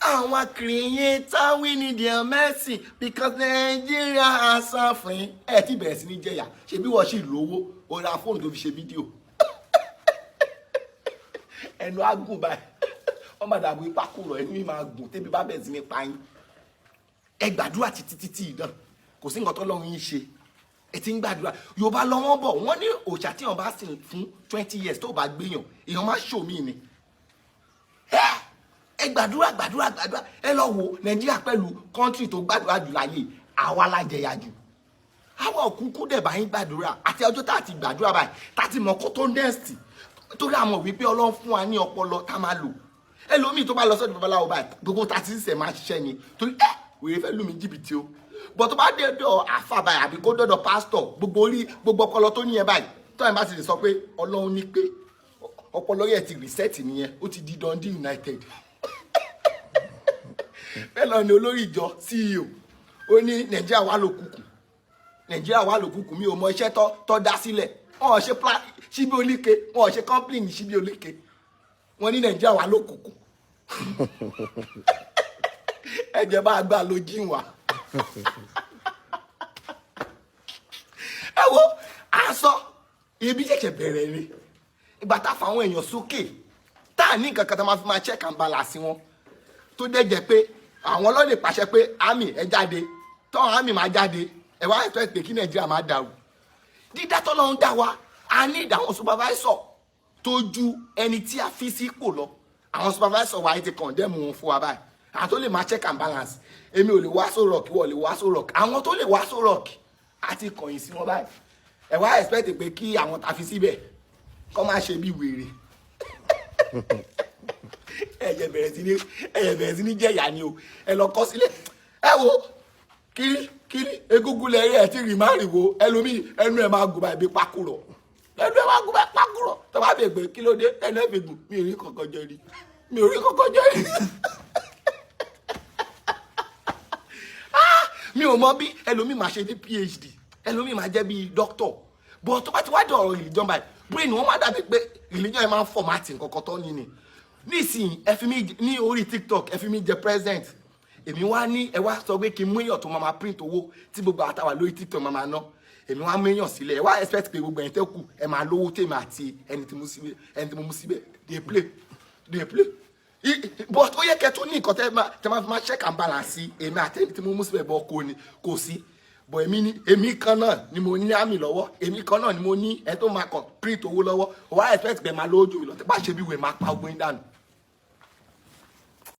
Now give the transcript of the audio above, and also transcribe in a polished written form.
Our creator, we need their mercy because Nigeria are suffering. Ẹ ti bẹ̀rẹ̀ sí ní jẹ̀yà, ṣebí wọ́n sì lówó, o ra fóònù tó fi ṣe fídíò. Ẹnu á gùn báyìí, wọ́n máa dàbí pákúrọ̀, ẹnu yìí máa gùn tẹ́bí bá bẹ̀rẹ̀ sí ní pa yín. Ẹ gbàdúrà títí títí ìdán, kò sí nǹkan tọ́lọ́run yín ṣe. Ẹ ti ń gbàdúrà. Yorùbá lọ wọ́n bọ̀, wọ́n ní òòṣà tí wọ́n bá sìn fún 20 years tó bá gbéyàn, èèyàn máa ṣòmí ni. Ẹ gbàdúrà, gbàdúrà, gbàdúrà. Ẹ lọ wo Nàìjíríà pẹ̀lú country tó gbàdúrà jù láyé, àwa la jẹyà jù. Àwa òkúkú dẹ̀ bá yín gbàdúrà àti ọjọ́ tá a ti gbàdúrà báyìí, tá a ti mọ̀ kó tó next, torí àmọ̀ wípé Ọlọ́run fún wa ní ọpọlọ tá a máa lò. Ẹlòmíì tó bá lọ sọ́dọ̀ babaláwo báyìí, gbogbo tá a ti ń sẹ̀ máa ṣiṣẹ́ ni, torí ẹ wèrè fẹ́ lù mí jìbìtì o. Bọ̀ tó bá dọ̀dọ̀ àfà báyìí àbí kó dọ̀dọ̀ pásítọ̀, gbogbo orí, gbogbo ọpọlọ tó ní yẹn báyìí, tó yẹn bá ti lè sọ pé Ọlọ́run ní pé ọpọlọ yẹn ti reset nìyẹn, ó ti di Dundee United. Bẹ́ẹ̀ náà ni olórí ìjọ CEO, ó ní Nàìjíríà wà lókùkù, Nàìjíríà wà lókùkù. Mi ò mọ iṣẹ́ tó dá sílẹ̀. Wọn ò ṣe síbí oníke, wọn ò ṣe complain síbí oníke. Wọn ní Nàìjíríà wà lókùkù. Ẹ̀jẹ̀ bá gbà ló jí wá. Ẹ wo aṣọ ibi ṣẹ̀ṣẹ̀ bẹ̀rẹ̀ ni. Ìgbà tá a fa àwọn èèyàn sókè, tá a ní nǹkan kan tá a máa fi máa check and balance wọn, tó dẹ̀ jẹ́ pé àwọn ọlọ́lẹ̀ pàṣẹ pé army ẹ jáde, tọ́wọ́n army máa jáde. Ẹ wá ètò ẹ̀ pé kí Nàìjíríà máa dàrú. Dídá tọ́lọ́run dá wa, a ní ìdáhùn supervisor tó ju ẹni tí a fi sípò lọ. Àwọn supervisor wa ti condemn wọn fún wa báyìí. Àwọn tó lè máa check and balance, èmi ò lè wá so rock, wọ́n lè wá so rock. Àwọn tó lè wá so rock, a ti kọ̀yìn sí wọn báyìí. Ẹ wá expect pé kí àwọn ta fi síbẹ̀ kọ́ máa ṣe bí wèrè. Ẹ̀yẹ bẹ̀rẹ̀ sí ní jẹ̀yà ni o. Ẹ lọ kọ́ sílẹ̀. Ẹ wo kiri kiri egungun lẹ́rí ẹ̀ tí rì má rì wo. Ẹlòmíì, ẹnu ẹ̀ máa gùn báyìí bí pákúrọ̀, ẹnu ẹ̀ máa gùn báyìí pákúrọ̀. Tó bá bẹ̀ gbé, kí ló dé ẹnu ẹ̀ fi gùn? Mi ò rí kankan jẹ rí, mi ò rí kankan jẹ rí. Mi ò mọ bí ẹlòmíì máa ṣe ní PhD, ẹlòmíì máa jẹ́ bí doctor, but tó bá ti wá dọ̀rọ̀ religion báyìí, brain wọn máa dàbí pé religion yẹn máa ń format nǹkan kan tó ní ni. Nísìnyí, ẹ fi mí ní orí TikTok, ẹ fi mí jẹ president. Èmi wá ní ẹ wá sọ pé kí n mú èèyàn tó máa máa print owó tí gbogbo àtàwà lórí TikTok máa máa ná. Èmi wá mú èèyàn sílẹ̀, ẹ wá expect pé gbogbo ẹ̀yin tẹ́ kù, ẹ máa lówó tèmi àti ẹni tí mo síbẹ̀, ẹni tí mo mú síbẹ̀. Dey play, dey play. But ó yẹ kẹ́ tó ní nǹkan tẹ́ máa fi máa check and balance èmi àti ẹni tí mo mú síbẹ̀. Bọ́ kò ní kò sí bọ̀. Èmi ní èmi kan náà ni mo ní àmì lọ́wọ́, èmi kan náà ni mo ní ẹ tó máa kàn print owó lọ́wọ́. Ó wá expect pé máa lówó jù mí lọ. Tẹ́ bá ṣe bí wèé, máa pa ogun yín dànù.